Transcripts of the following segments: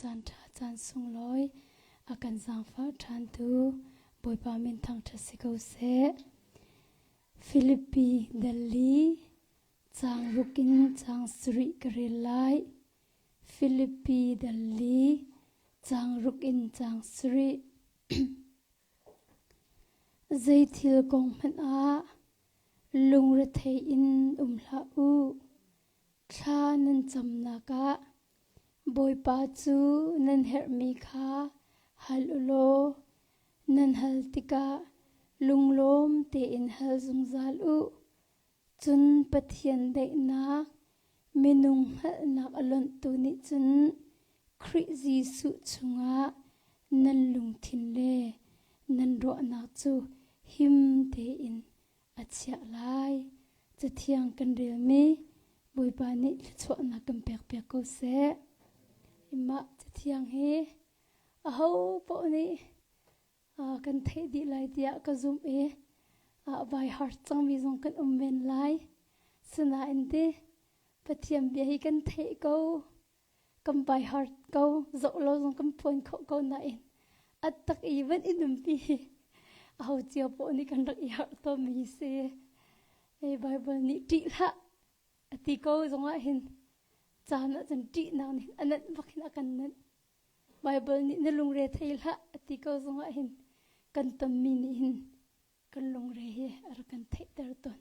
caan ṭha caan sunglawi a kan zaangfah ṭhantu Bawipa min thangṭhat si ko seh. Filipi dal li caang ruk in caang sarih ka rel lai. Filipi dal li caang ruk in caang sarih. Zei thil kong hmanh ah lungrethei in um hlah u. Thla nan camnak ah Bawipa cu nan herhmi kha hal u law nan hal tikah lunglawm tein hal zungzal u. Cun Pathian daihnak minung hngalhnak a lonhtu nih cun Khrih Jesuh chungah nan lungthin le nan ruahnak cu him tein a chiah lai. Cathiang kan relmi Bawipa nih thluachuahnak kan pekpiak ko seh. Mah cathiang hi aho paoh nih kan theih dih lai tiah ka zumh i vai har cangmi zong kan um men lai. Sinain ti Pathian bia hi kan theih ko, kan by heart ko, zoh lo zong kan phuan khawh ko nain a tak i van i numpi hi aho cio poh nih kan rak i harh tawnmi si. Hi Bible nih ṭih hlah a ti ko zongah hin caan ah cun ṭihnak nih a nanh bak hin a kan nanh. Bible nih na lungre thei hlah a ti ko zongah hin kan tonmi nih hin kan lungre hi a rak kan theihter tawn.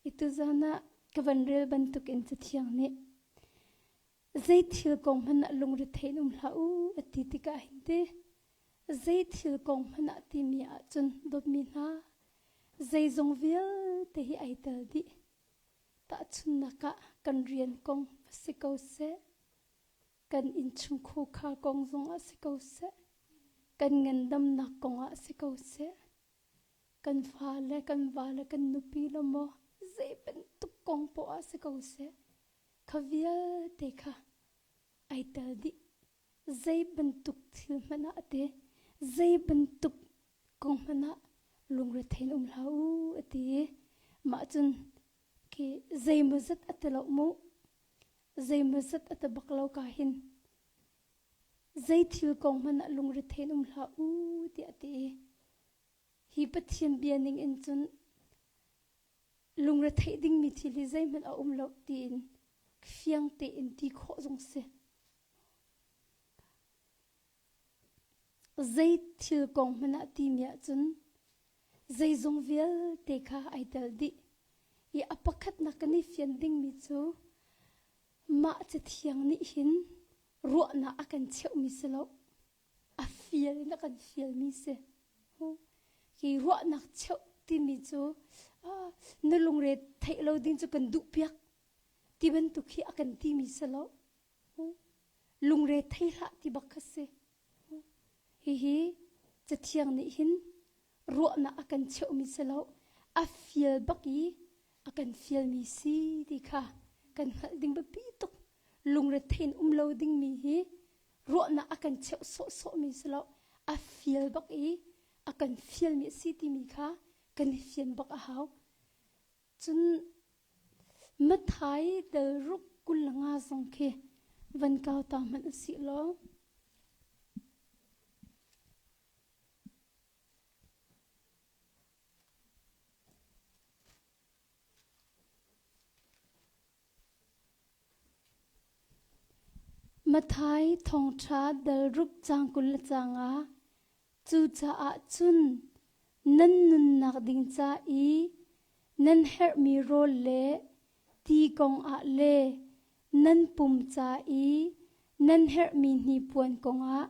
I tuzan ah ka van rel bantukin Cathiang nih zei thil kong hmanh ah lungre thei in um hlah u a ti tikah hin ti zei thil kong hmanh ah timi ahcun dawtmi hna zeizong vialte hi ai tel dih. Tahchunhnak ah kan rian kong va si ko seh, kan innchungkhar kong zong ah si ko seh, kan ngandamnak kong ah si ko seh, kan fale, kan vale, kan nupi le maw zei bantuk kong poah ah si ko seh, kha vialte kha ai tel dih. Zei bantuk thil hmanh ah a ti, zei bantuk kong hmanh ah lungrethei in um hlah u a ti i mah cun khi zeimawzat a ti lo mu zeimawzat a ti bak lo ka hin zei thil kong hmanh ah lungrethei in um hlah u tiah a ti i hi Pathian bia ning in cun lungretheih dingmi thil hi zeihmanh a um lo tiin fiang tein ti khawh zong si. Zei thil kong hmanh ah timi ahcun zeizong vialte kha ai tel dih. I a pakhatnak kan i fian dingmi cu mah Cathiang nih hin ruahnak a kan cheuhmi si lo. A fial in a kan fialmi si. Hi ruahnak cheuh timi cu na lungre theih lo ding cu kan duhpiak ti bantuk hi a kan timi si lo. Lungre thei hlah ti bak kha si. Hihi Cathiang nih hin ruahnak a kan cheuhmi si lo, a fial bak i a kan fialmi si ti kha kan hngalh ding biapi tuk. Lungre thein um lo dingmi hi ruahnak a kan cheuh sawhsawhmi si lo, a fial bak i a kan fialmi a si timi kha kan i fian bak a hau. Cun Matthai dal ruk 25 zong khi van kau ta hmanh u sih law. Matthai thawngṭha dal ruk caang 20 le caang ah Cucaah cun nan nunnak ding ca i nan herhmi rawl le ti kongah le nan pum ca i nan herhmi hnipuan kongah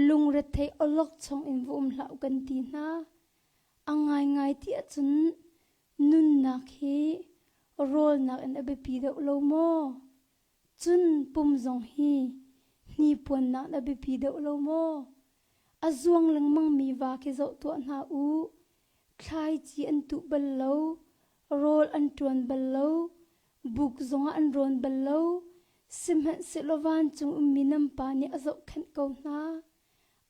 lungrethei awlokchong in va um hlah u kan ti hna. A ngaingai ti ahcun nunnak hi rawl nakin a biapi deuh lo maw? Cun pum zong hi hnipuan nakin a biapi deuh lo maw? A zuang lengmangmi va khi zoh tuah hna u. Thlaici an tuh bal lo, rawl an ṭuan bal lo, buk zongah an rawn bal lo. Sihmanhsehlaw vancung ummi nan Pa nih a zohkhenh ko hna.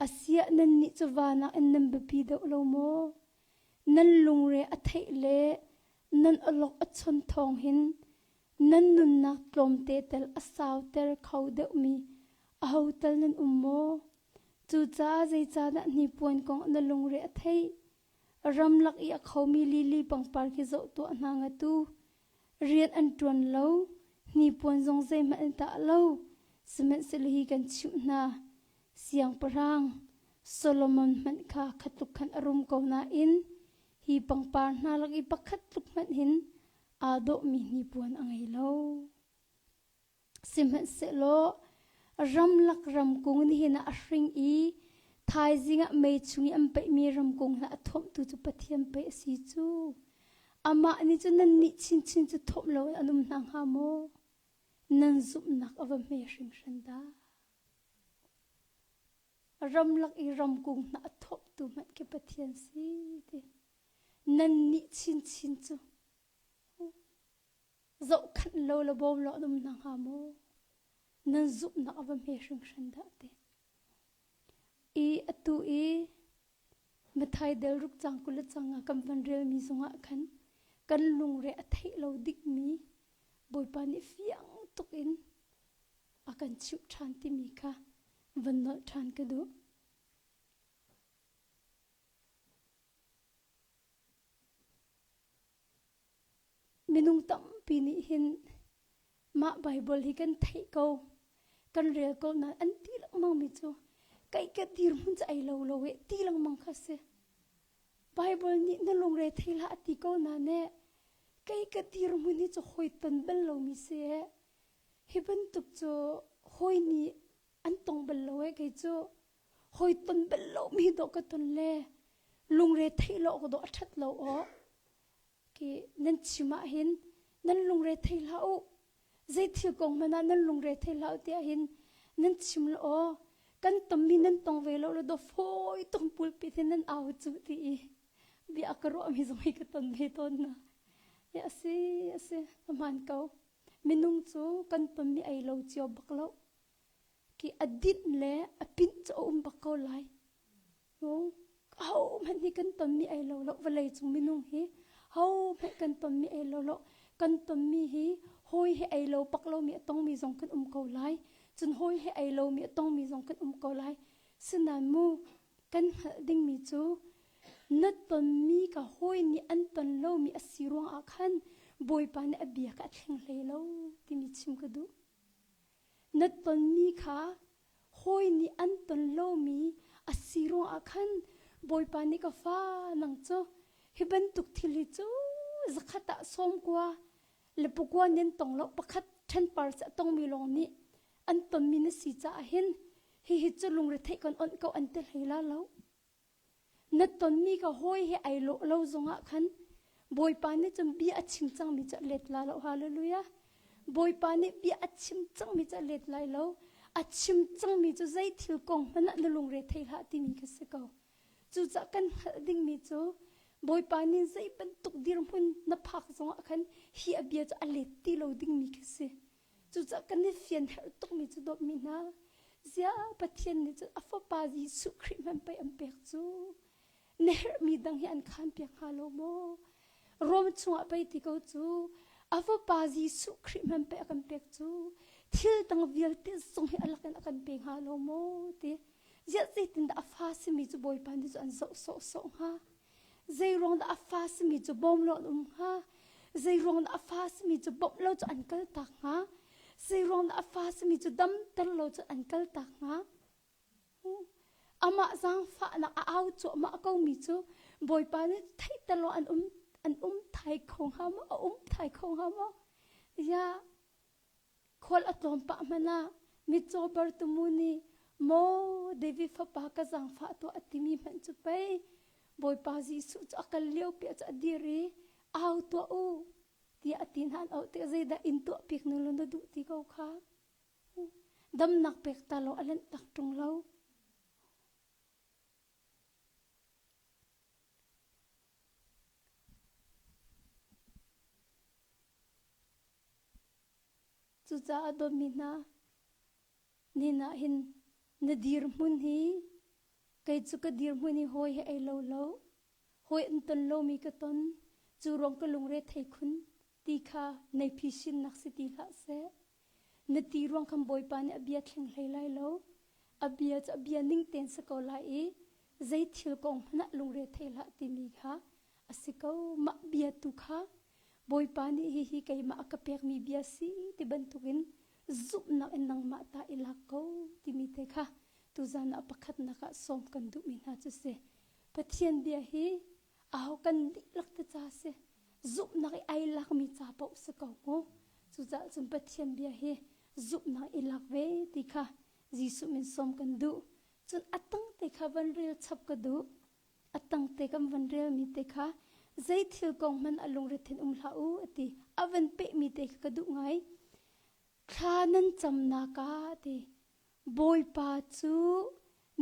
Asiah nannih cu va nakin nan biapi deuh lo maw? Nan lungre a theih le nan awlok a chon thawng hin nan nunnak tlawmte tel a sauter kho deuhmi. Aho tal nan um maw? Cucaah zeicahdah hnipuan kong na lungre a theih? Ramlak i a khomi lili pangpar khi zoh tuah hna ngat u. Rian an ṭuan lo, hnipuan zong zeihmanh an tah lo. Sihmanhsehlaw hi kan chimh hna, siangpahrang Solomon hmanh kha kha tluk khan a rum ko nain hi pangpar hna lak i pakhat tluk hmanh hin aa dawhmi hnipuan a ngei lo. Sihmanhsehlaw ramlak ramkung nihin ah a hring i thaizing ah mei chung i an paihmi ramkung hna a thawmhtu cu Pathian pei a si cu. Amah nih cun nannih chinchin cu thawmh loin an um hna hnga maw? Nan zumhnak a va hme hringhran dah! Ramlak i ramkung hna a thawmhtu hmanh khi Pathian si ti. Nannih chinchin cu zohkhanh lo le bawm lo an um hna hnga maw? Nan zumhnak a va hme hringhran dah ti. I atu i Mathai del ruk cang 20 le cang ah kan van relmi zongah khan kan lungre a theih lo dikmi Bawipa nih fiang tuk in a kan chimh ṭhan timi kha van nolh ṭhan ka duh. Minung tampi nih hin mah Baibal hi kan theih ko, kan rel ko nain an ti lengmangmi cu kei ka dirhmun cu ei lo lo eh ti lengmang kha si. Baibal nih na lungre thei hlah a ti ko nain eh kei ka dirhmun hi cu hawi ton bal lomi si eh. Hi bantuk cu hawi nih an tong bal lo eh kei cu hawi ton bal lomi dawh ka ton le lungre theih lo awk dawh a ṭhat lo aw. Khi nan chim ah hin nan lungre thei hlah u. Zei thil kong hmanh ah nan lungre thei hlah u tiah hin nan chim lo aw. Kan tommi nan tong ve lo le dawh fawi tuk pulpit hin nan au cu ti i bia ka ruahmi zong hi ka ton ve tawn na. Ya a si a si a hmaan ko. Minung cu kan tonmi ei lo cio bak lo. Ki a dinh le a pinh cu a um bak ko lai. Ahohmanh hi kan tonmi ei lo lo vawlei cung minung hi hohmanh kan tonmi ei lo lo kan tonmi hi hawi he ei lo pak lomi a tongmi zong kan um ko lai cun hawi he ei lomi a tongmi zong kan um ko lai sinain mu kan hngalh dingmi cu na tonmi ka hawi nih an ton lomi a si ruangah khan Bawipa nih a bia kha a thleng hlei lo timi chim ka duh. Na tonmi kha hawi nih an ton lomi a si ruangah khan Bawipa nih ka fa nang cu hi bantuk thil hi cu zakhat ah 90 le pakua nih an tong lo pakhat ṭhenpar a tongmi lawng nih an tonmi na si caah hin hihi cu lungretheih kan onh ko an ti hlei la lo. Na tonmi ka hawi he ai lawh lo zongah khan Bawipa nih cun bia a chim cangmi cu a let la lo. Hallelujah. Bawipa nih bia a chim cangmi cu a let lai lo. A chim cangmi cu zei thil kong hmanh ah na lungre thei hlah timi kha si ko. Cucaah kan hngalh dingmi cu Bawipa nih zei bantuk dirhmun na phak zongah khan hi a bia cu a let ti lo dingmi khi si. Cucaah kan i fian herh tukmi cu dawtmi hna, ziah Pathian nih cun a Fapa Jesuh Khrih hmanh pei an pek cu. Na herhmi dang hi an khaan piak hnga lo maw? Rom chungah pei ti ko cu a Fapa Jesuh Khrih hmanh pei a kan pek cu. Thil dang vialte zong hi a lak in a kan pe hnga lo maw ti. Ziah zeitindah a fa simi cu Bawipa nih cu an zoh sawhsawh hnga? Zeiruang dah a fa simi cu bawm lo an um hnga? Zeiruang dah a fa simi cu bawmh lo cu an kaltak hnga? Zeiruang dah a fa simi cu damter lo cu an kaltak hnga? Amah zaangfahnak a au cuahmah komi cu Bawipa nih theihter lo an um an um thai kho hnga maw? A um thai kho hnga maw? Ya Khual a tlawm pah hmanh ah mitcaw Bartimu nih Maw David fapa ka zaangfah tuah a timi hmanh cu pei Bawipa Jesuh cu a kal liopi ah cu a dir i au tuah u tiah a ti hna an auh tikah zeidah in tuah piak ning law na duh ti ko kha damnak pek ta law a lanh tak ṭung lo. Cucaah dawtmi hna, nihin ah hin na dirhmun hi kei cu ka dirhmun hi hawi he ei lo lo, hawi an ton lomi ka ton, cu ruang ka lungre thei khun ti kha nei phisinnak si ti hlah seh. Na ti ruang khan Bawipa nih a bia thleng hlei lai lo. A bia cu a bia ning tein si ko lai i zei thil kong hmanh ah lungre thei hlah timi kha a si ko. Mah bia tu kha Bawipa nih hihi keimah a ka pekmi bia si ti bantukin zumhnak in nangmah ta i lak ko timi te kha tuzan ah pakhatnak ah sawm kan duhmi hna cu si. Pathian bia hi aho kan dihlak te ca si. Zumhnak i ai lakmi ca paoh si ko mu. Cucaah cun Pathian bia hi zumhnak i lak ve ti kha Jesuh min sawm kan duh. Cun a tang te kha van rel chap ka duh. A tang te kan van relmi te kha zei thil kong hmanh a lungrethin um hlah u a ti. A van pehmi te kha ka duh ngai. Thla nan camnak ah ti Bawipa cu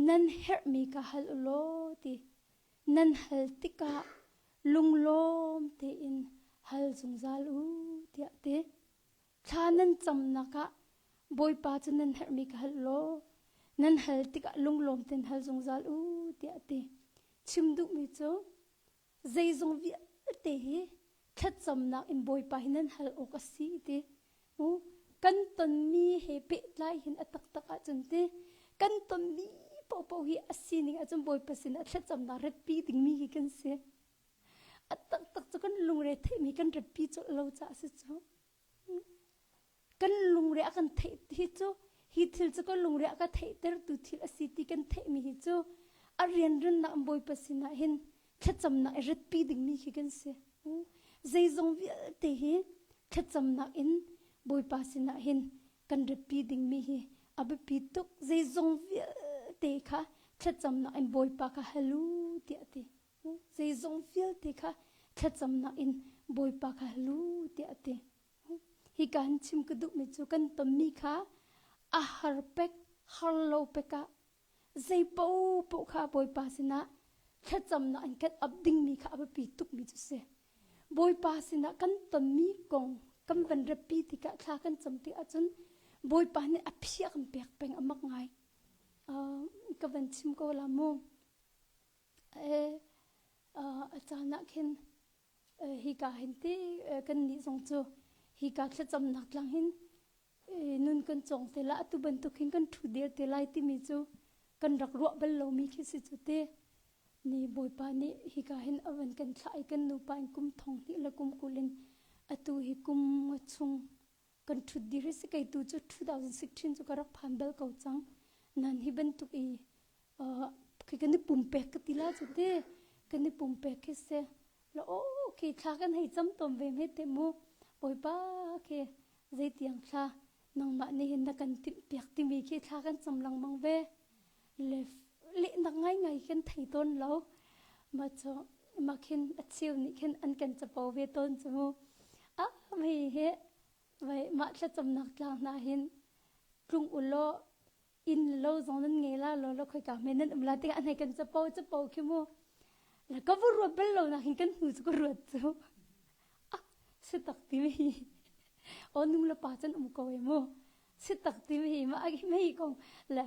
nan herhmi ka hal u law ti nan hal tikah lunglawm tein hal zungzal u tiah ti. Thla nan camnak ah Bawipa cu nan herhmi ka hal law nan hal tikah lunglawm tein hal zungzal u tiah a ti. Chim duhmi cu zeizong vialte hi thlacamnak in Bawipa hi nan hal awk a si ti. U kan tonmi he pehtlai hin a taktak ahcun ti kan tonmi paohpaoh hi a sining ahcun Bawipa sinah thlacamnak ratpi dingmi hi kan si. A taktak cu kan lungre theihmi kan ratpi colh lo caah a si cu. Kan lungre a kan theih hi cu hi thil cu kan lungre a ka theihtertu thil a si ti kan theihmi hi cu a rianrinnak an Bawipa sinah hin thlacamnak i ratpi dingmi khi kan si. Zeizong vialte hi thlacamnak in Bawipa sinah hin kan ratpi dingmi hi a biapi tuk. Zeizong vialte kha thlacamnak in Bawipa kha hal u tiah a ti. Zeizong vialte kha thlacamnak in Bawipa kha hal u tiah a ti. Hi kan chim ka duhmi cu kan tonmi kha a har pek, har lo pek ah zei paohpaoh kha Bawipa sinah thlacamnak in kan ap dingmi kha a biapi tukmi cu si. Bawipa sinah kan tonmi kong kan van ratpi tikah thla kan cam tik ahcun Bawipa nih a phi a kan pek peng a mak ngai. Uh, ka van chim ko la mu. A caan ah khin hika hin ti kannih zong cu hika thlacamnak tlang hin nun kan cawng te la atu bantuk hin kan ṭhu dir te lai timi cu kan rak ruah bal lomi khi si cu te ni Bawipa nih hika hin a van kan thlah i kan nupa in kum thong hnih le kum 20 in atu hi kum nga chung kan ṭhut dir hi si kei tu cu 2016 cu ka rak phan bal ko cang nan hi bantuk i khi kan i pumpek ka ti la cu te kan i pumpek khi se la o khi thla kan hei cam tom ve me te mu bawipa khi zeitiang thla nangmah nih hin na kan timh piak timi khi thla kan cam lengmang ve le lehnak ngai ngai kan thei tawn lo ma cu ma khin a cheu nih khin an kan capo ve tawn cu mu a mei he vai mah thlacamnak tlang hna hin tlung ulaw inn lo zong nan ngei la lo lo khoika hme nan um la tikah an hei kan capo capo khi mu la ka vu ruat bal lo nak hin kan hnu cu ka ruat cu ah si tak ti mi o nu le pa chan um ko e mu si tak ti mi ma agi mei kong le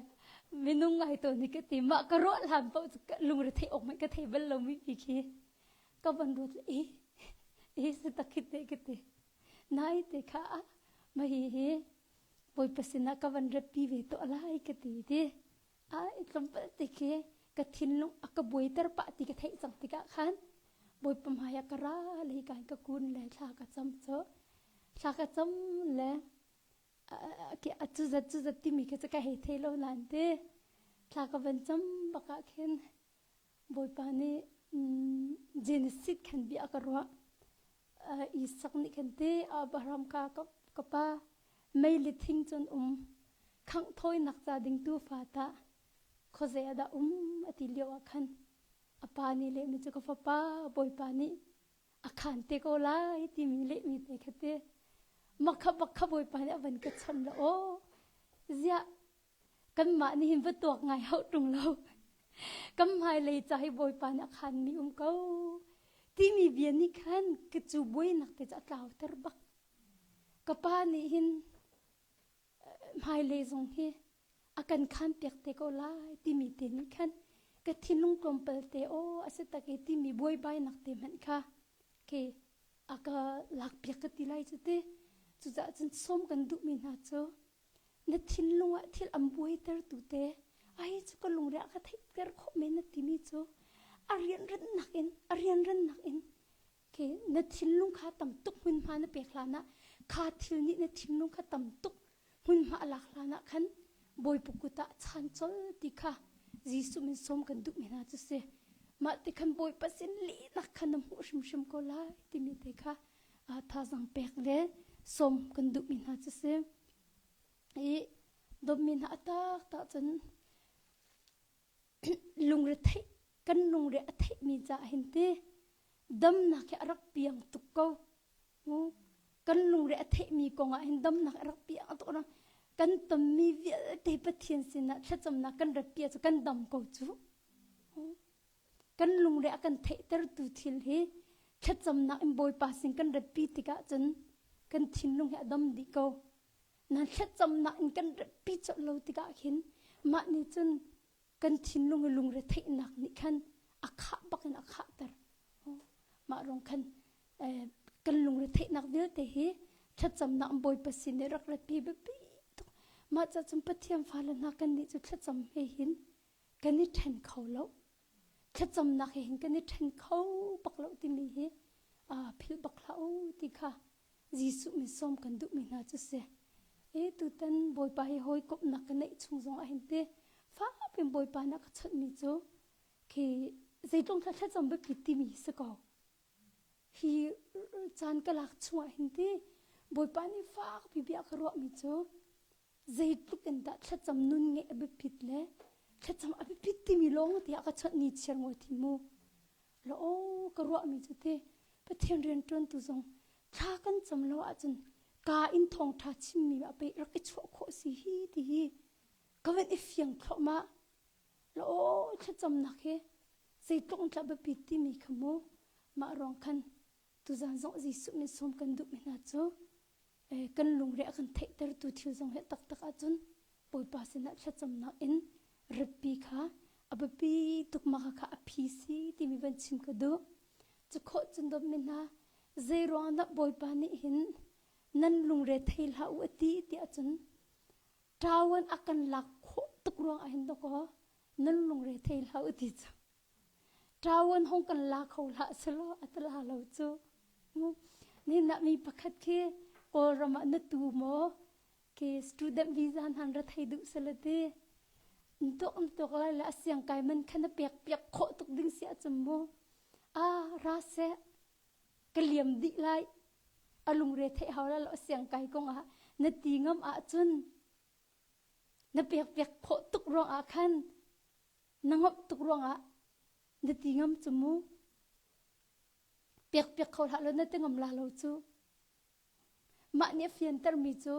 minung ngai to ni ka ti ma ka ruah hlan po lungre thei ok mai ka thei bal lo mi pi khi ka van ruat e e si tak khi te ka ti nai te kha ma hi hi Bawipa sinah ka van ratpi ve tuah lai ka ti ti. A tlawmpal te khi ka thinlung a ka buaiter pah ti ka theih cang tikah khan Bawipa hmai ah ka ra le ka ka kun le thla ka cam cu thla ka cam le a cu zat cu zat timi kha cu ka hei thei lo nain ti thla ka van cam bak ah khin Bawipa nih Genesis khan bia a ka ruah. Isak nih khan te Abraham kha ka pa mei le thing cun um khangh thawinak ca ding tuufa tah khuazei ah dah um a ti lio ah khan a pa nih lehmi cu ka fapa Bawipa nih a khan te ko lai timi lehmi te kha te makha bakha Bawipa nih a van ka chawnh la aw ziah Kanmah nih hin va tuak ngai hauh ṭung lo. Kan hmailei ca hi Bawipa nih a khanmi um ko timi bia nih khan ka cu buainak te cu a tlauter bak. Ka pa nih hin hmailei zong hi a kan khan piak te ko lai timi te nih khan ka thinlung tlawmpal te aw a si tak i timi buaibainak te hmanh kha khi a ka lakpiak ka ti lai cu ti. Cucaah cun sawm kan duhmi hna cu. Na thinlung ah thil an buaitertu te ai cu ka lungre a ka theihter khawh men na timi cu a rianrannak in a rianrannak in ke na thinlung kha tam tuk hmunhma na pek hlan ah kha thil nih na thinlung kha tam tuk hmunhma a lak hlan ah khan Bawipa kut ah chan col ti kha Jesuh min sawm kan duhmi hna cu si. Mah ti khan Bawipa sin lihnak kha na hmuh hrimhrim ko lai timi te kha thazang pek le sawm kan duhmi hna cu si. I dawtmi hna a tak tak cun lungre theih kan lungre a theihmi caah hin ti damnak hi a rak piang tuk ko. Kan lungre a theihmi kong ah hin damnak a rak piang tuk rang. Kan tonmi vialte Pathian sinah thlacamnak kan rat pia cu kan dam ko cu. Kan lungre a kan theihtertu thil hi thlacamnak in Bawipa sin kan ratpi tikah cun kan thinlung hi a dam dih ko. Na thlacamnak in kan ratpi colh lo tikah khin mah nih cun kan thinlung i lungre theihnak nih khan a khah bak in a khahter. Mah rong khan kan lungre theihnak vialte hi thlacamnak Bawipa sin i rak ratpi biapi tuk. Mah ca cun Pathian fale hna kan nih cu thlacam he hin kan i ṭhen kho lo. Thlacamnak he hin kan i ṭhen kho bak lo timi hi philh bak hlah u ti kha Jesuh min sawm kan duhmi hna cu si. E tutan Bawipa hi hawikomhnak ka neih chung zong ah hin te fakpin Bawipa nih a ka chawnhmi cu khi zeitlung thla thlacam biapi timi hi si ko. Hi caan ka lak chung ah hin ti Bawipa nih fakpi bia ka ruahmi cu zeitluk in dah thlacam nun ngeih a biapit le thlacam a biapit timi lawng tiah ka chawnh ni chiar ngawt hi mu. La aw ka ruahmi cu te Pathian rianṭuantu zong thla kan cam lo ahcun ka in thawngṭha chimmi ah pei rak i chuah khawh si hi ti hi ka van i fiang thluahmah. La aw thlacamnak hi zeitluk in tla biapit timi kha mu mah ruang khan tuzan zong Jesuh min sawm kan duhmi hna cu kan lungre a kan theihtertu thil zong he taktak ahcun Bawipa sinah thlacamnak in ratpi kha a biapi tuk ma kha a phi si timi van chim ka duh. Cu khawh cun dawtmi hna zei ruang dah Bawipa nih hin nan lungre thei hlah u a ti tiah cun ṭawan a kan lak khawh tuk ruang ah hin dawkaw nan lungre thei hlah u ti cu. Ṭawan hong kan la kho hlah selaw a ti la lo cu. Nihin ah mi pakhat khi Kawlram ah na tu maw khi student visa hnan ra thei duh sela ti. Tuk tuk lai le a siangkai man kha na pek piak khawh tuk ding si ahcun mu. Ah ra seh ka liam dih lai. A lungre theih hau la lo a siangkai kong ah na ti ngam ahcun na pek piak khawh tuk ruang ah khan na ngamh tuk ruangah na ti ngam cu mu pek piak kho hlah lo na ti ngam la lo cu mah nih a fiantermi cu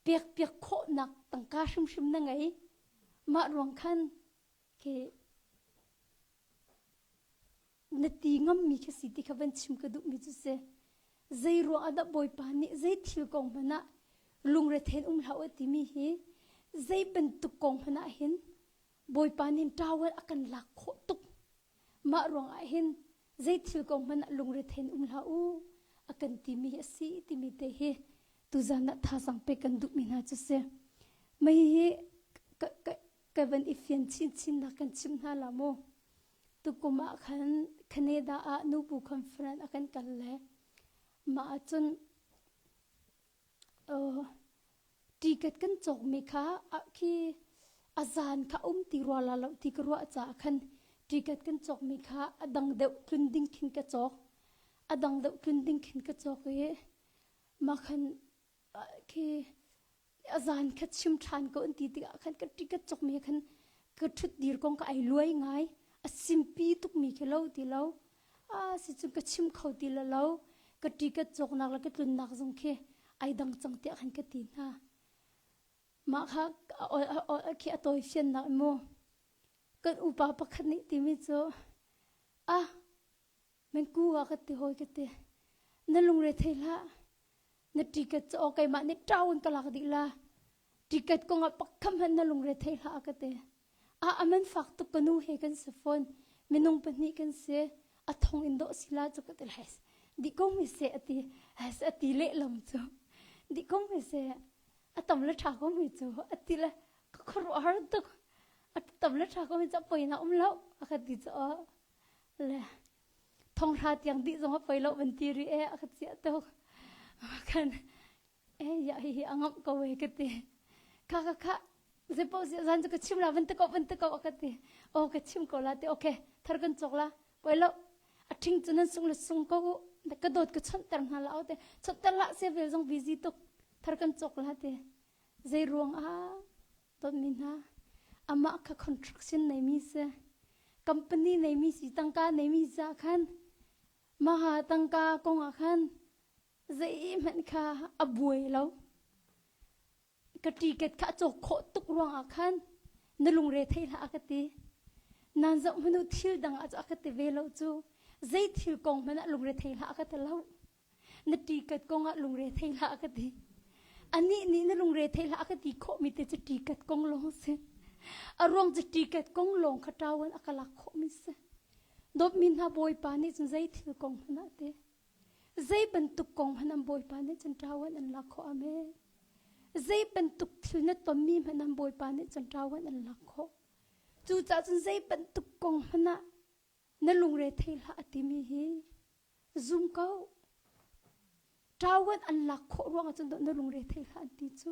pek piak khawhnak tangka hrimhrim na ngei mah ruang khan khi na ti ngammi kha si ti kha van chim ka duhmi cu si. Zei ruang ah dah Bawipa nih zei thil kong hmanh ah lungrethen um hlah u timi hi zei bantuk kong hmanh ah hin Bawipa nih towel a kan lak khawh tuk. Mah ruang ah hin zei thil kong hmanh ah lungrethen um hlah u a kan timi hi a si timi te hi tuzan ah thazaang pek kan duhmi hna cu si. Mei hi ka, ka, ka van i fian chinchin nak kan chim hna la mu. Tukum ah khan Canada ah nubu conference a kan kal le mah ahcun uh, ticket kan cawkmi kha khi a zan kha um ti rua la lo ti ka ruah caah khan ticket kan cawkmi kha a dang deuh tlun ding khin ka cawk a dang deuh tlun ding khin ka cawk i mah khan khi a zan kha chim ṭhan ko an ti tikah khan ka ticket cawkmi khan ka ṭhut dir kong ka ai luai ngai a simpi tukmi khi lo ti lo a si cun ka chim kho ti la lo ka ticket cawknak le ka tlunnak zong khi ai dang cang tiah khan ka ti hna mah kha khi a tawi fiannak mu kan upa pakhat nih timi cu ah Mengku ah ka ti hawi ka ti. Na lungre thei hlah. Na ticket cu aw keimah nih ṭau in ka lak dih la. Ticket kong ah pakham hmanh na lungre thei hlah ka ti. Ah a man fak tuk ka nu he kan si fawn. Minung pahnih kan si. A thong in dawh si la cu ka ti lai. Di ko mi se a ti. A ti lehlam cu. Di ko mi se. A tam le ṭha ko mi cu a ti le ka khuaruahhar tuk. A tam le ṭha ko mi cu a poi na um lo a ka ti cu le thonghra tiang dih zong a poi lo van ti rih e a ka ciah tuk. Khan eh ya hihi a ngamh ko e ka ti. Kha kha kha zepo zan cu ka chim la van te ko van te ko a ka ti. O ka chim ko la ti okay thar kan cawk la poi lo a ṭhing cu nan sung le sung ko u ka dawt ka chonhter hna la te chonhter la se vel zong busy tuk thar kan cawk la te zei ruang ah dawtmi hna amah kha construction nei mi si company nei mi si tangka nei mi za khan maha tangka kong ah khan zeihmanh kha a buai lo ka ticket kha a cawk khawh tuk ruangah khan na lungre thei hlah a ka ti. Nan zoh hmanu thil dang ah cu a ka ti ve lo cu zei thil kong hmanh ah lungre thei hlah a ka ti lo. Na ticket kong ah lungre thei hlah a ka ti. Anih nih na lungre thei hlah a ka ti khawh mi te cu ticket kong lawng si. A ruang cu ticket kong lawng kha ṭawan a ka lak khawh mi si. Dawtmi hna Bawipa nih cun zei thil kong hmanh ah ti Zei bantuk kong hmanh an Bawipa nih cun ṭawan an lak khawh. Amen. Zei bantuk thil na tonmi hmanh an Bawipa nih cun ṭawan an lak khawh. Cucaah cun zei bantuk kong hmanh ah na lungre thei hlah a timi hi zum ko. Ṭawan an lak khawh ruangah cun na lungre thei hlah an ti cu.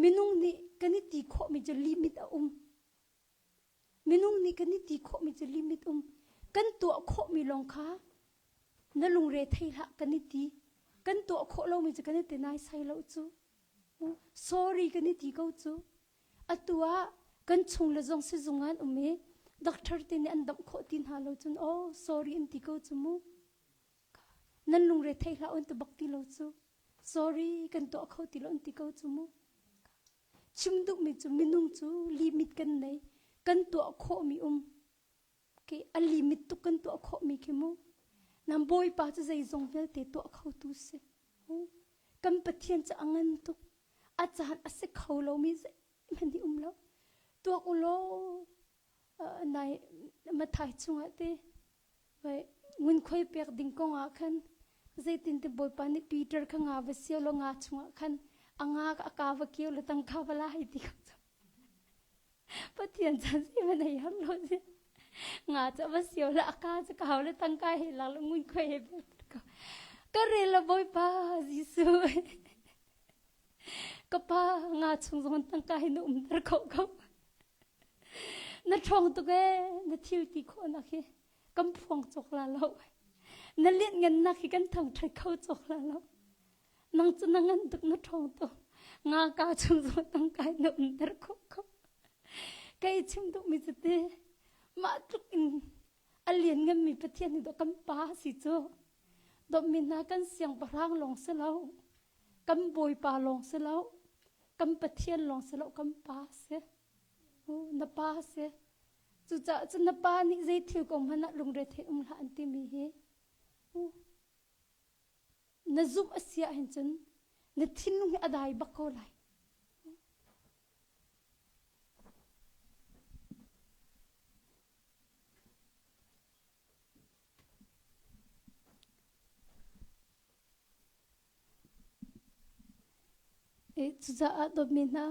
Minung nih kan i ti khawhmi cu limit a um. Minung nih kan i ti khawhmi cu limit um. Kan tuah khawhmi lawng kha na lungre thei hlah kan i ti. Kan tuah khawh lomi cu kan i ti naisai lo cu. Sorry kan i ti ko cu. Atu ah kan chung le zong sizung an um i doctor te nih an damh khawh ti hna lo cun oh sorry an ti ko cu mu. Nan lungre thei hlah an ti bak ti lo cu. Sorry kan tuah kho ti lo an ti ko cu mu. Chim duhmi cu minung cu limit kan nei. Kan tuah khawhmi um. Ke a limit tuk kan tuah khawhmi khi mu. Nam Bawipa cu zeizong vialte tuah khotu si. Kan Pathian cu a ngan tuk. A caan a si kho lomi zeihmanh hi um lo. Tuak u law nai Mathai chungah te Ngunkhuai pek ding kong ah khan zeitintiah Bawipa nih Peter kha nga va sio law nga chungah khan a nga a ka va kio le tangka va la hei ti kha Pathian chan si man ei har lo si nga cha va sio le a ka cha kau le tangka he lak le ngunkhuai he pek ko ka rel la Bawipa Jesuh ka pa nga chung zong tangka hi na umter kho ko Na ṭhawng tuk ee, na thil ti khawhnak hi kan phuang cawk la lo. Na lianhngannak hi kan thangṭhat kho cawk la lo. Nang cu na ngan tuk, na ṭhawng tuk. Nga ka chung zong tangka in na umter khawh ko. Kei chim duhmi cu ti, mah tluk in a liannganmi Pathian hi dawh kan pa si cu. Dawtmi hna kan siangpahrang lawng si lo, kan bawipa lawng si lo, kan Pathian lawng si lo, kan pa si. Na pa si. Cucaah cun na pa nih zei thil kong hmanh ah lungre thei um hlah an timi hi na zumh a si ahhin cun na thinlung hi a dai bak ko lai. Cucaah dawtmi hna,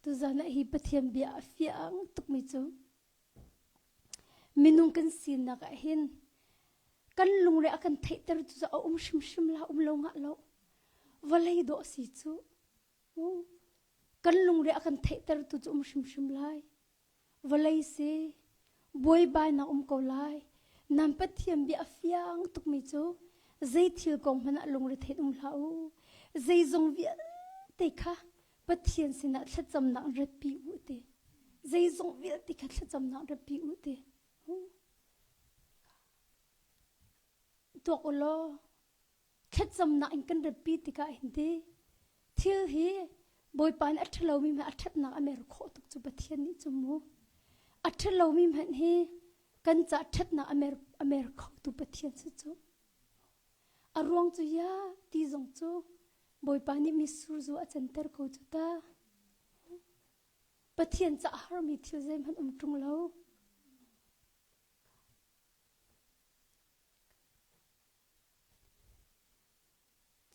tuzan ah hi Pathian bia a fiang tukmi cu minung kan sinak ah hin kan lungre a kan theihter cu a um hrimhrim la um lo ngah lo vawlei dawh si cu kan lungre a kan theihter tu cu um hrimhrim lai Vawlei si, buaibainak um ko lai. Nan Pathian bia a fiang tukmi cu zei thil kong hmanh ah lungretheih um hlah u. Zeizong vialte kha Pathian sinah thlacamnak ratpi u ti. Zeizong vialte kha thlacamnak ratpi u ti. Tuak u law thlacamnak in kan ratpi tikah hin ti thil hi Bawipa nih a ṭhalomi hmanh a ṭhatnak a mer khawh tuk cu Pathian nih cu mu a ṭhalomi hmanh hi kan ca ṭhatnak a mer a mer khotu Pathian si cu a ruang cu ya ti zong cu Bawipa nih mitsur zu a canter ko cu ta Pathian ca a harmi thil zeihmanh um ṭung lo.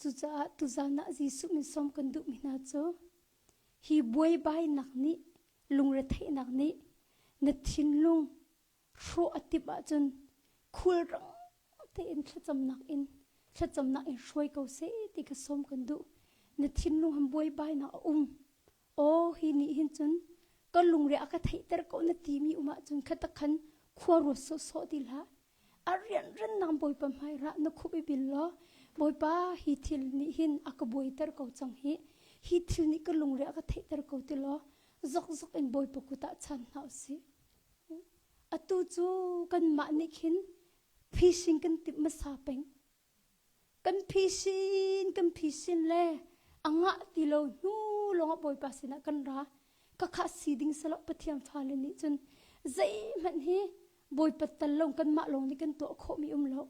Cucaah tuzan ah Jesuh min sawm kan duhmi hna cu hi buaibainak nih lungretheihnak nih na thinlung hrawh a timh ahcun khulrang tein thlacamnak in thlacamnak in hruai ko seh ti kha sawm kan duh. Na thinlung han buaibainak a um. Aw hi nih hin cun ka lungre a ka theihter ko na timi um ahcun kha tak khan khua ruat sawhsawh ti hlah. A rianrannak Bawipa hmai rah na khup i bil law Bawipa hi thil nih hin a ka buaiter ko cang hi hi thil nih ka lungre a ka theihter ko ti law zokzok in Bawipa kut ah chan hna usih. Atu cu kanmah nih khin phising kan timh hmasa peng. Kan phisin kan phisin le a ngah ti lo hnu lawngah Bawipa sinah kan ra. Ka kha si ding selo Pathian fale nih cun zeihmanh hi Bawipa tal lo kanmah lawng nih kan tuah khawhmi um lo.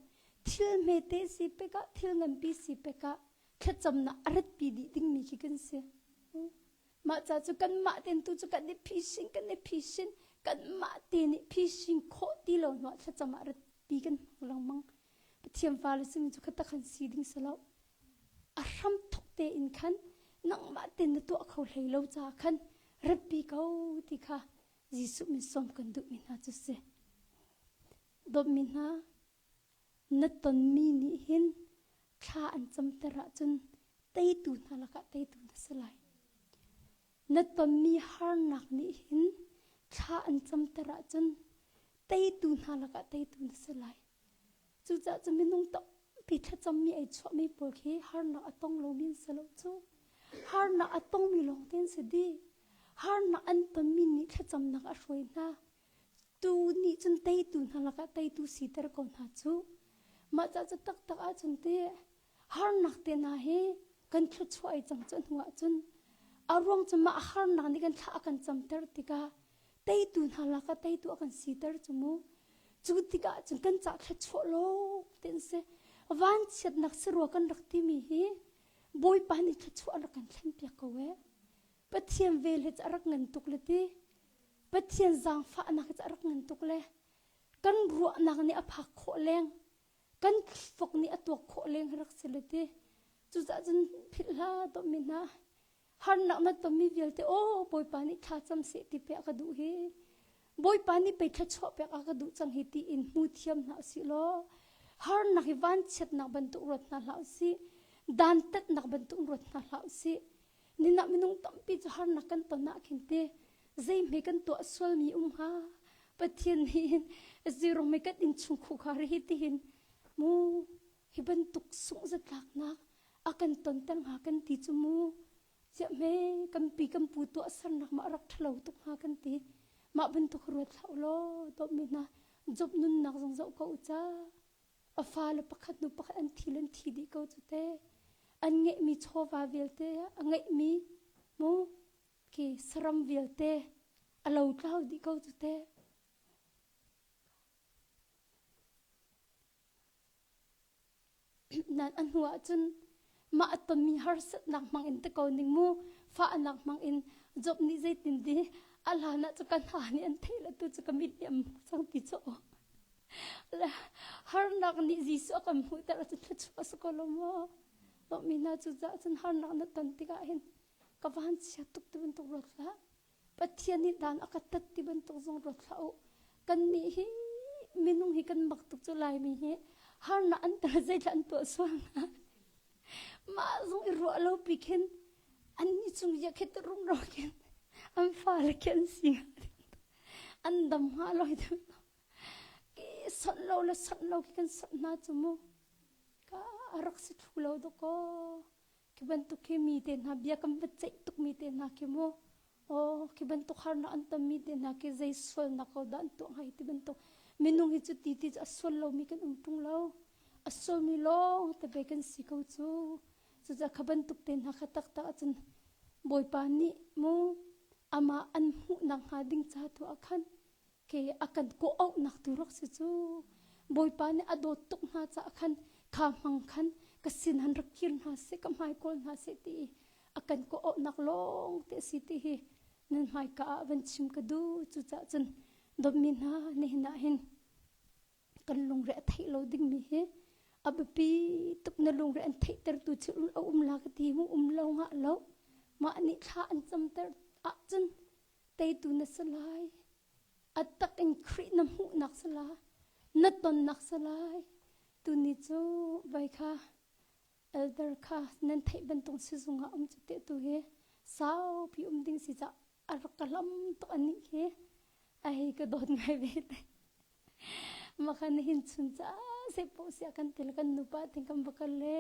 Thil hmete si pekah thil nganpi si pekah thlacamnak a ratpi dih dingmi khi kan si. Mah ca cu kanmah ten tu cu kan i phisin kan i phisin kanmah te nih phisin khawh ti lo hnuah thlacam ah ratpi kan hmang lengmang. Pathian fale simi cu kha tak han si ding si lo. A hram thok tein khan nangmah ten na tuah kho hlei lo caah khan ratpi ko ti kha Jesuh min sawm kan duhmi hna cu si. Dawtmi hna, na tonmi nih hin thla an camter ahcun teitu hna lakah teitu na si lai. Na tonmi harnak nih hin thla an camter ahcun teitu hna lakah teitu na si lai. Cucaah cu minung tampi thlacammi ei chuahmi pawl khi harnak a tong lomi an si lo cu. Harnak a tongmi lawng te an si dih. Harnak an tonmi nih thlacamnak a hruai hna. Tu nih cun teitu hna lakah teitu siter ko hna cu. Mah ca cu taktak ahcun ti harnak te hna hi kan thluachuah ai cang cu hnu ahcun a ruang cu mah harnak nih kan thla a kan camter tikah teitu hna lakah teitu a kan siter cu mu. Cu tikah cun kan cah thluachuah lawng te an si. Vanchiatnak sarua kan rak timi hi Bawipa nih thluachuah a rak kan thlenpiak ko ee. Pathian vel hi cu a rak ngan tuk le ti. Pathian zaangfahnak hi cu a rak ngan tuk le kan ruahnak nih a phak khawh leng kan fok nih a tuak khawh leng hi rak si le ti. Cucaah cun philh hlah dawtmi hna harnak na tonmi vialte aw Bawipa nih thla cam seh ti pek ka duh hi. Bawipa nih pei thluachuah pek a ka duh cang hi tiin hmu thiam hna usih law harnak hi vanchiatnak bantuk ruat hna hlah usih dantatnak bantuk ruat hna hlah usih Ninah minung tampi cu harnak kan ton ah khin te zeihme kan tuah sualmi um hnga Pathian nih hin zirong me kan innchung khukhar hi tihin mu hi bantuk sungh zatlaknak a kan tonter hnga kan ti cu mu ciah hme kan pi kan pu tuah sernak ma rak ṭhalo tuk hnga kan ti mah bantuk ruat hlah law dawtmi hna Job nunnak zong zoh ko u ca A fale pakhat hnu pakhat an thi le an thi dih ko cu te. An ngeihmi chawva vialte, a ngeihmi mu khi saram vialte a lotlau dih ko cu te. Nan a hnu ahcun mah a tonmi harsatnak hmang in te ko ning mu fahnak hmang in Job nih zeitin di a hlan ah cu ka hna nih an theih le tu cu ka mit nih an hmuh cang ti cu le harnak nih Jesuh a kan hmuhter ahcun thluachuah a si ko lo maw mi hna cu cah cun harnak na ton tikah hin ka van chia tuk ti bantuk ruat hlah Pathian nih dan a ka tat ti bantuk zong ruat hlah u. Kannih hi minung hi kan mak tuk cu Laimi hi harnak an tel zeithla an tuah sual hna. Mah zong i ruah lo pi khin an ni chung ya khi rumro khin an fale khi an si an dam hnga lo hi ki sonh lo le sonh lo khi kan sonh hna cu mu ka a rak si thlu lo dakaw Khi bantuk khi mi te hna bia kan va ceih tukmi te hna khi mu aw khi bantuk harnak an tonmi te hna khi zei sualnak ko dah an tuah hnga ti bantuk minung hi cu ti ti cu a sual lomi kan um ṭung lo a sualmi lawng te pei kan si ko cu cucaah kha bantuk te hna kha taktak ahcun Bawipa nih mu amah an hmuhnak hnga ding ca tu ah khan ke a kan kawh-auhnak tu rak si cu Bawipa nih a dawt tuk hna caah khan kha hmang khan ka sin han rak kir hna seh ka hmai kawl hna seh ti i a kan kawh-auhnak lawng te a si ti hi nan hmaika ah van chim ka duh cucaah cun dawtmi hna nihin ah hin kan lungre a theih lo dingmi hi. A biapi tuk na lungre an theihtertu thil a um la ka ti mu um lo ngah lo. Mah nih thla an camter ahcun teitu na si lai. A tak in Khrih na hmuhnak si la, na tonnak si lai. Tuni cu vai kha elder kha nan theih bantuk sizung ah um cu te tu hi saupi um ding si cah a rak ka hlam tuk anih khi a hei ka dawt ngai ve te. Makhan hin chun ca se po sia kan til kan nupa ting kan va kal le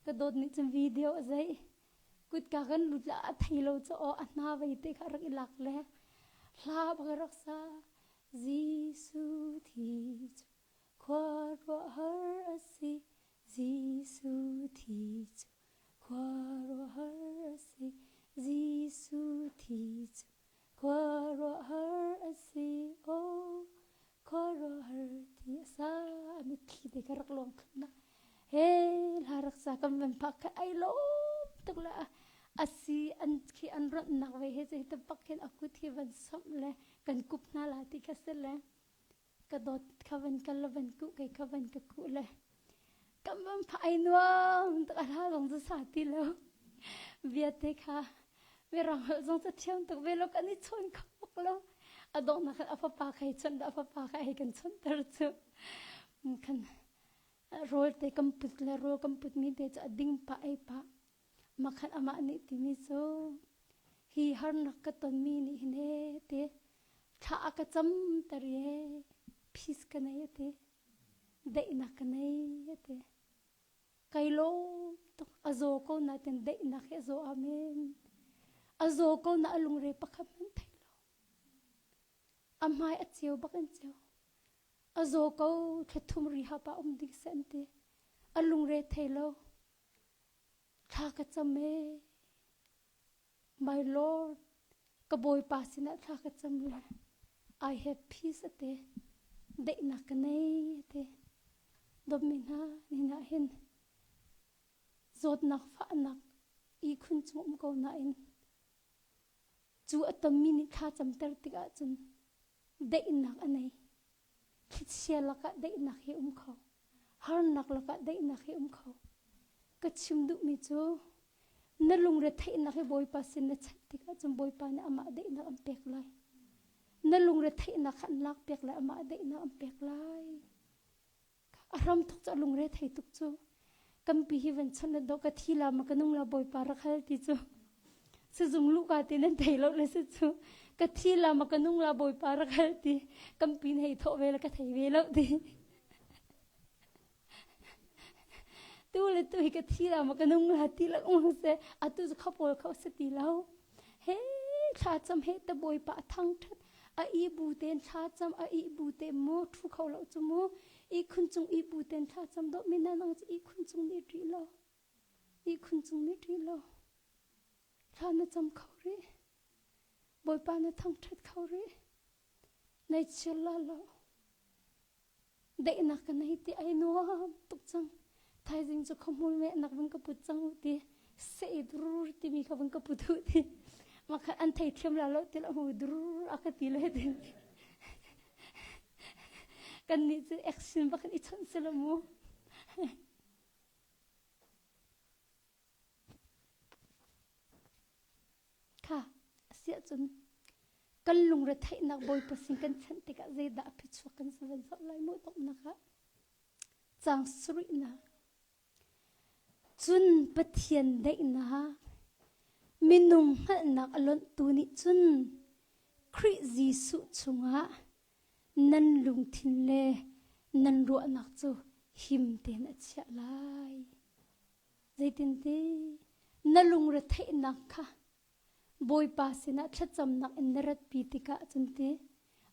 ka dawt nih cun video a zei kutka kan lut la a thei lo cu aw a hna vei te kha rak i lak le hla bak rak sa Jesuh thi cu khuaruahhar a si Jesuh thi cu khuaruahhar a si Jesuh thi cu Khuaruahhar a si aw, khuaruahhar ti a sa a mitthli te kha rak luang thluahmah. He hla rak sa kan van phak kha ai lawm tuk le a si an khi an ronhnak ve he cu hi bak khin a kut hi van samh le kan kup hna la ti kha si le ka dawt kha van kal le van kuh kei kha van ka kuh le kan van pha ai nuam tuk a hla zong cu sa ti lo viate kha mirang holh zong cu thiam tuk ve lo kan i chawn kho bak lo a donghnak khan a fapa kha i chawnh a fapa kha hei kan chawnhter cu khan rawl te kan put le rawl kan put mi te cu a ding pah ei pah Makhat amah nih timi cu hi harnak ka tonmi nih hin he ti thla a ka camter i peace ka nei a ti daihnak ka nei a ti kai lawm tuk a zaw ko nain daihnak hi a zaw amen a zaw ko na a lungre pakhat hmanh thei lo a hmai a ceu bak in ceu a zaw ko thla thum rehab ah um ding seh an ti a lungre thei lo Thla ka cam ee. My Lord, ka Bawipa sinah thla ka cam le I have peace ate. Daihnak ka nei ate. Dawtmi hna, nihin ah hin zawtnak fahnak ihkhun cung um ko nain cu a tonmi nih thla camter tikah cun daihnak a nei. Thlichia lakah daihnak hi um kho. Harnak lakah daihnak hi um kho. Ka chim duhmi cu na lungretheihnak hi Bawipa sin na chanh tikah cun Bawipa nih amah daihnak an pek lai. Na lungretheihnak kha an lak piak lai, amah daihnak an pek lai. A hram thok cu a lungre thei tuk cu. Kan pi hi van chawnh le do ka thi la ma ka nung la Bawipa rak hal ti cu. Sizung lu ka ti nan thei lo le si cu. Ka thi la ma ka nung la Bawipa rak hal ti. Kan pi hei thawh ve le ka thei ve lo ti. Tu le tu hi ka thi la ma ka nung la ti la ung se atu cu khapawl kho se ti lo. He thla cam he ta Bawipa thang that a i bu ten thla cam a i bu te mu thu kho lo chu mu i khun cung i bu ten thla cam do mi na nang i khun cung ni ṭi lo i khun cung ni ṭi lo thla na cam kho ri Bawipa na thangṭhat kho ri nei chir la lo Daihnak ka nei ti ai nuam tuk cang. Thaizing cu khuahmul me nak vun ka put cang u ti sei dur timi kha vun ka put u ti makhan an thei thiam la lo ti lo hu dur a ka ti le ti kan nih cu action bak in i chawnh si lo mu Kha a si ahcun kan lungretheihnak Bawipa sin kan chanh tikah zeidah a phichuak kan si van zoh lai mu donghnak ah. Caang sarihnak. Cun Pathian daihnak minung hngalhnak a lonhtu nih cun Khrih Jesuh chungah nan lungthin le nan ruahnak cu him tein a chiah lai. Zeitinti na lungretheihnak kha Bawipa sinah thlacamnak in na ratpi tikah cun ti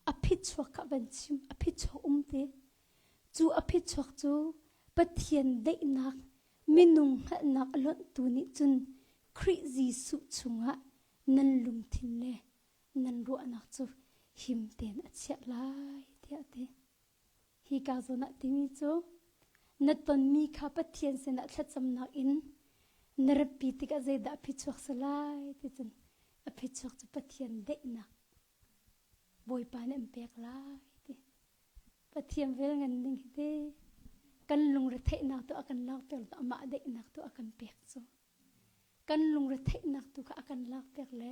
a phichuak kha van chim a phichuak um ti cu a phichuak cu Pathian daihnak minung hngalhnak a lonhtu nih cun Khrih Jesuh chungah nan lungthin le nan ruahnak cu him tein a chiah lai tiah a ti. Hika zawn ah timi cu na tonmi kha Pathian sinah thlacamnak in na ratpi tikah zeidah a phichuak si lai ti cun a phichuak cu Pathian daihnak Bawipa nih an pek lai ti. Pathian vel ngan ding hi te. Kan lungretheihnak tu a kan lakpiak tu amah daihnak tu a kan pek cu. Kan lungretheihnak tu kha a kan lakpiak le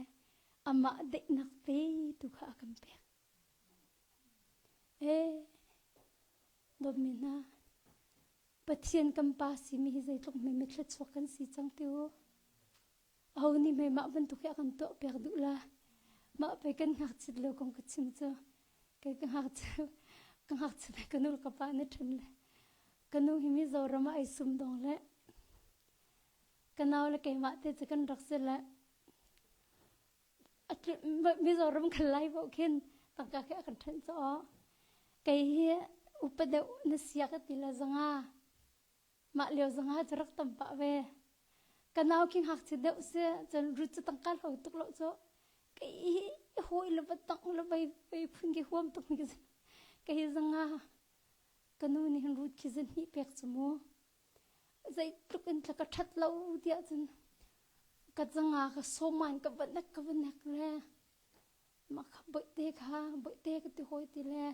amah daihnak te tu kha a kan pek. Ee, dawtmi hna, Pathian kan pa simi hi zeitluk hme mithluachuak kan si cang ti u. Aho nih hme mah bantuk hi a kan tuah piak duh la. Mah pe kan ngakchit lo kong ka chim cu. Kei ka ngakchia ka ngakchia ka nu ka pa na ṭhen le ka nu hi Mizoram ah ai sum dong le ka nau le keimah te cu kan rak si le Mizoram kan lai paoh khin tangka khi a kan ṭhenh caw. Kei hi upa deuh na sia ka ti le zanga mah lio zanga cu rak tam pah ve. Ka nau khi ngakchia deuh si cun rut cu tangka hlo tuk lo cu kei hi hawi le va tang le vei vei phun khi huam tuk mi ka si. Kei hi zanga ka nu nih hin rut khi zan hnih pek cu mu. Zeitluk in tla ka ṭhat lo tiah cun ka zanga ka sawman ka va nek ka va nek le mah kha boihte kha boihte ka ti hawi ti le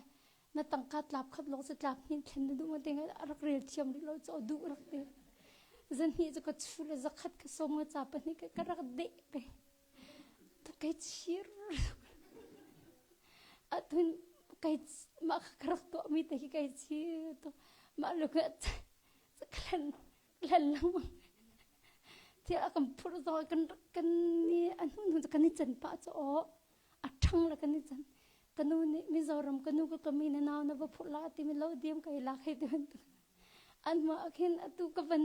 na tangka tlap khat lawng si tlap hnin thlen na duh ma ti a rak rel thiam rih lo cu duh rak ti zan hnih cu ka chu le zakhat ka sawm nga ca pahnih ka rak deh pe kai chir atun kai mah kha ka rak tuah mi te khi kai chir to mah lu ka hlen hlen lengmang thil a kan phurh zong kan kan ni a hnu hnu cu kan i can pah cu aw a ṭhang le kan i can ka nu nih Mizoram ka nu ka kami na nau na va phurh la ti mi lo diam kai lak hei ti bantuk an mah khin atu ka van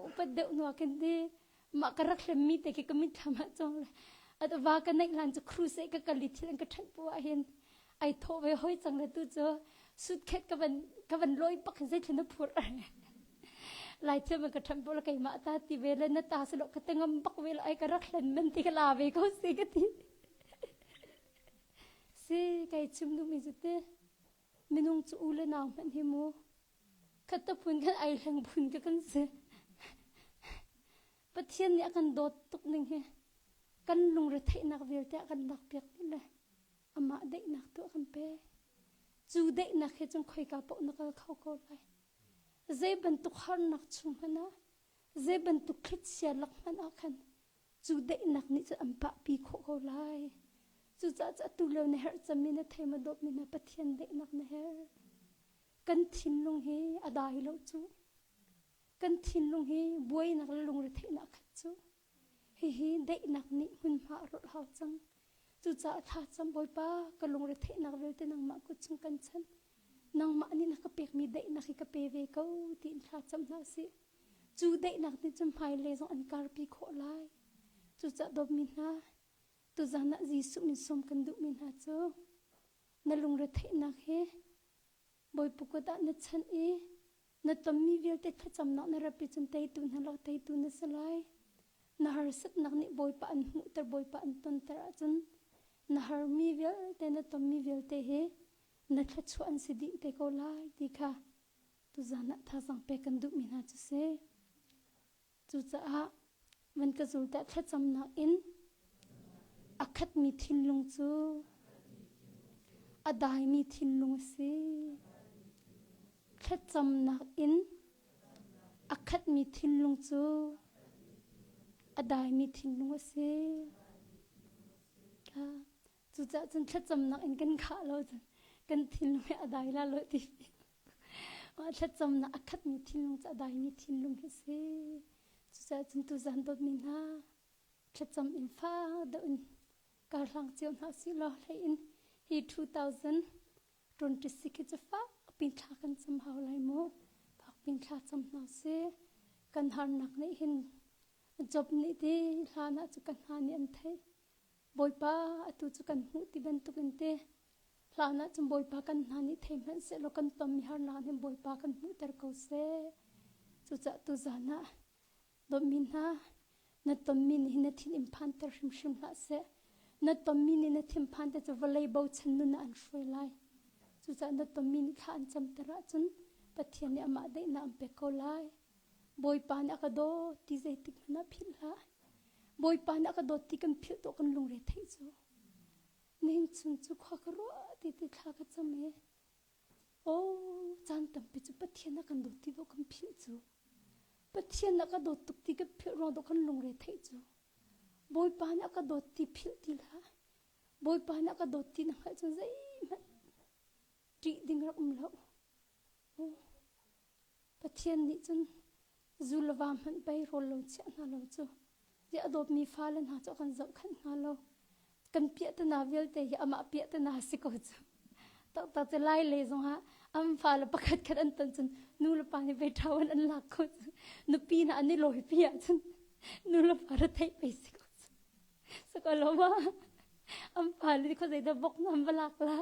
upat deuh hnu ah khin ti mah ka rak hlem mi te khi ka mitthlam ah cong le at va ka neih hlan cu cruise ka kal i thil an ka ṭhenh pu ah hin ai thawh ve hoi cang le tu cu sutkhet ka van ka van loi bak hin zeithil na phur lai thiam ka ṭhan bo la keimah ta ti ve le na ta silo ka te ngam bak ve la ai ka rak hlen man ti ka la ve ko si ka ti si kai chim duh mi cu te minung cu u le nau hmanh hi mu khat ta phun kan ai hleng phun ka kan si Pathian nih a kan dawt tuk ning hi kan lungre theihnak vialte a kan lak piak dih le amah daihnak tu a kan pek. Cu daihnak he cun khoika paoh na kal kho ko lai. Zei bantuk harnak chung hmanh ah, zei bantuk thlichia lak hmanh ah khan cu daihnak nih cun an pahpi khawh ko lai. Cucaah cu atu lio na herh cemmi na thei ma dawtmi na Pathian daihnak na herh. Kan thinlung hi a dai lo cu. Kan thinlung hi buainak le lungretheihnak a khat cu. Hihi daihnak nih hmunhma a rolh hau cang. Cucaah thlacam Bawipa ka lungretheihnak vialte nangmah kut chung kan chan. Nangmah nih na ka pekmi daihnak hi ka pe ve ko tiin thlacam hna sih. Cu daihnak nih cun hmailei zong an karpi khawh lai. Cucaah dawtmi hna, tuzan ah Jesuh min sawm kan duhmi hna cu na lungretheihnak hi Bawipa kut ah na chanh i na tonmi vialte thlacamnak na rapi cun teitu hna lo teitu na si lai. Na harsatnak nih Bawipa an hmuhter, Bawipa an tonter ahcun na harmi vialte, na tonmi vialte hi na thluachuah an si dih te ko lai ti kha tuzan ah thazaang pek kan duhmi hna cu si. Cucaah van ka zul tiah thlacamnak in a khatmi thinlung cu a daimi thinlung a si. Thlacamnak in a khatmi thinlung cu a daimi thinlung a si. Cucaah cun thlacamnak in kan khah lo cun kan thinlung hi a dai la lo ti. Mah thlacamnak a khatmi thinlung cu a daimi thinlung hi si. Cucaah cun tuzan dawtmi hna thlacam in fak deuh in karhlang cio hna usih law hlei in hi 2026 hi cu fak pin thla kan cam hau lai mu. Fak pin thla cam hna usih. Kan harnak nih hin Job nih ti hlan ah cu ka hna nih an theih. Bawipa atu cu kan hmuh ti bantukin te hlan ah cun Bawipa kan hna nih thei hmanh sehlaw kan tonmi harnak nih Bawipa kan hmuhter ko seh. Cucaah tuzan ah dawtmi hna na tonmi nih hin na thin in phanter hrimhrim hlah seh. Na tonmi nih na thinphan te cu vawlei bochan nun ah an hruai lai. Cucaah na tonmi nih thla an camter ahcun Pathian nih amah daihnak an pek ko lai. Bawipa nih a ka dawt ti zeitik hmanh ah philh hlah. Bawipa nih a ka dawt ti kan philh tuah kan lungre theih cu. Nihin chung cu khua ka ruah ti ti thla ka cam i. Oh, caan tampi cu Pathian a kan dawt ti dawh kan philh cu. Pathian a ka dawt tuk ti kan philh ruang dawh kan lungre theih cu. Bawipa nih a ka dawt ti philh ti hlah. Bawipa nih a ka dawt ti na hngalh cun zeihmanh ṭih ding rak um lo. Oh. Pathian nih cun zu le va hmanh pei rawl lo chiah hna lo cu. Ziah a dawtmi fale hna cu a kan zohkhenh hna lo. Kan piahtana vialte hi amah piahtana a si ko cu. Taktak cu lai lei zongah an fale pakhat khat an ton cun nu le pa nih vei ṭha in an lak ko cu. Nupi hna an i lawipi ahcun nu le pa ra theih pei si ko cu. Sakaloma an fale nih khuazei dah vok nan va lak la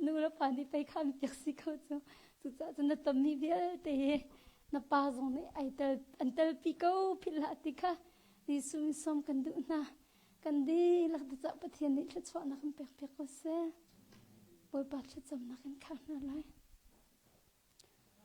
nu le pa nih pei kha an piak si ko cu. Cucaah cun na tonmi vialte hi na pa zong nih ai tel an telpi ko philh hlah ti kha Jesuh in sawm kan duh hna. Kan dihlak cah Pathian nih thluachuahnak kan pek piak ko seh. Bawipa thlacamnak in khar hna lai.